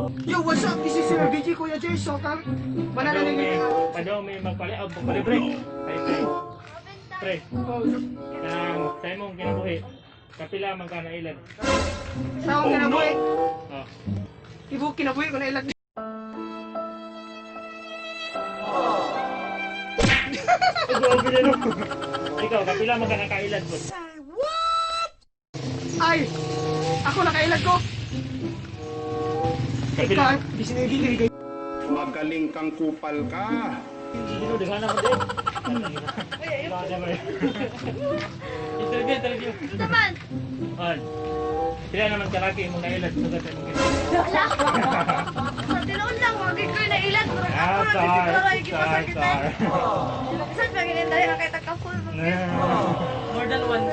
Yo, what's up? This is Sir BG Kuya Jay. So, kang mananalig Padaw may magpali, magpalibre. Ay, pre. Pre, Oh, kanang sa imong kinabuhi. Kapila man ka na ilad? Sa akong kinabuhi. Oh. Ibuk kinabuhi ko na ilag. Grabe na, no. Ikaw, kapila man ka nakailad po? Ay! Ako nakailag ko. Kapila. Ikaw, di sinigil. Magaling kang kupal ka. Sino daghan na mo din? Interview, interview. Naman! On. Pila naman kalaki imong nailad sugad sa imong kinabuhi? Wala! Sa tinuod lang, wag ko na ilan. Murag Ah, ako na tar, siguro ay tar, gipasakitan. tar. Saan ba ganyan dahil ang kita ka-full? More than one.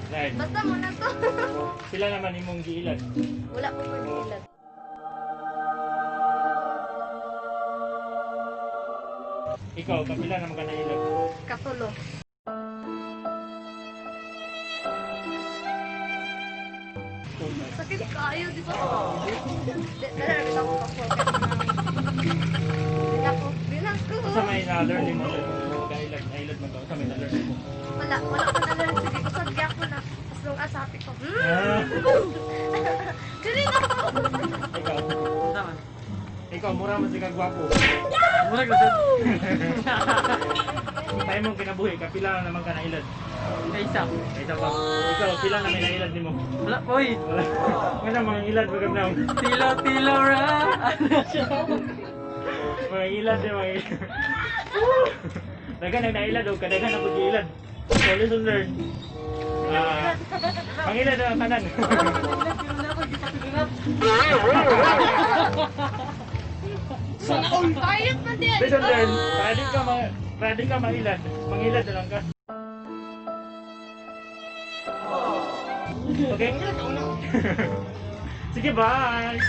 Right. Basta mo na to. Pila naman imong giilad? Wala ko pag-ilan. Ikaw, kapila naman ka nailad? Katulo. Sakit kaayo, di ba? Di, dala na ako ka-full. Di na ko. Sa may na-learn mo sa imong kailad, nailad man ka. Sa may na-learn mo? Wala, wala ko na-learn. Sige, usag ko na. As long as happy ko. Ah. Dili na ako. Ikaw. Naman. Ikaw, mura man siya gwapo. Murag na sad. Sa imong kinabuhi, kapila naman ka nailad? Kaysa. Isa pa. Ikaw, pila na may nailad nimo? Wala, oy. Wala. Nga na, mga ilad magab na. Tilo, tilo, ra. Ano siya? Mga ilad eh, mga ilad. Daghan ang nailad o kadaghan ang pag-iilad. So, lesson learned. Ah, pangilad ang tanan. Payot man din. Lesson learned. Pwede ka mailad. Mangilad na lang ka. Okay? Sige, bye!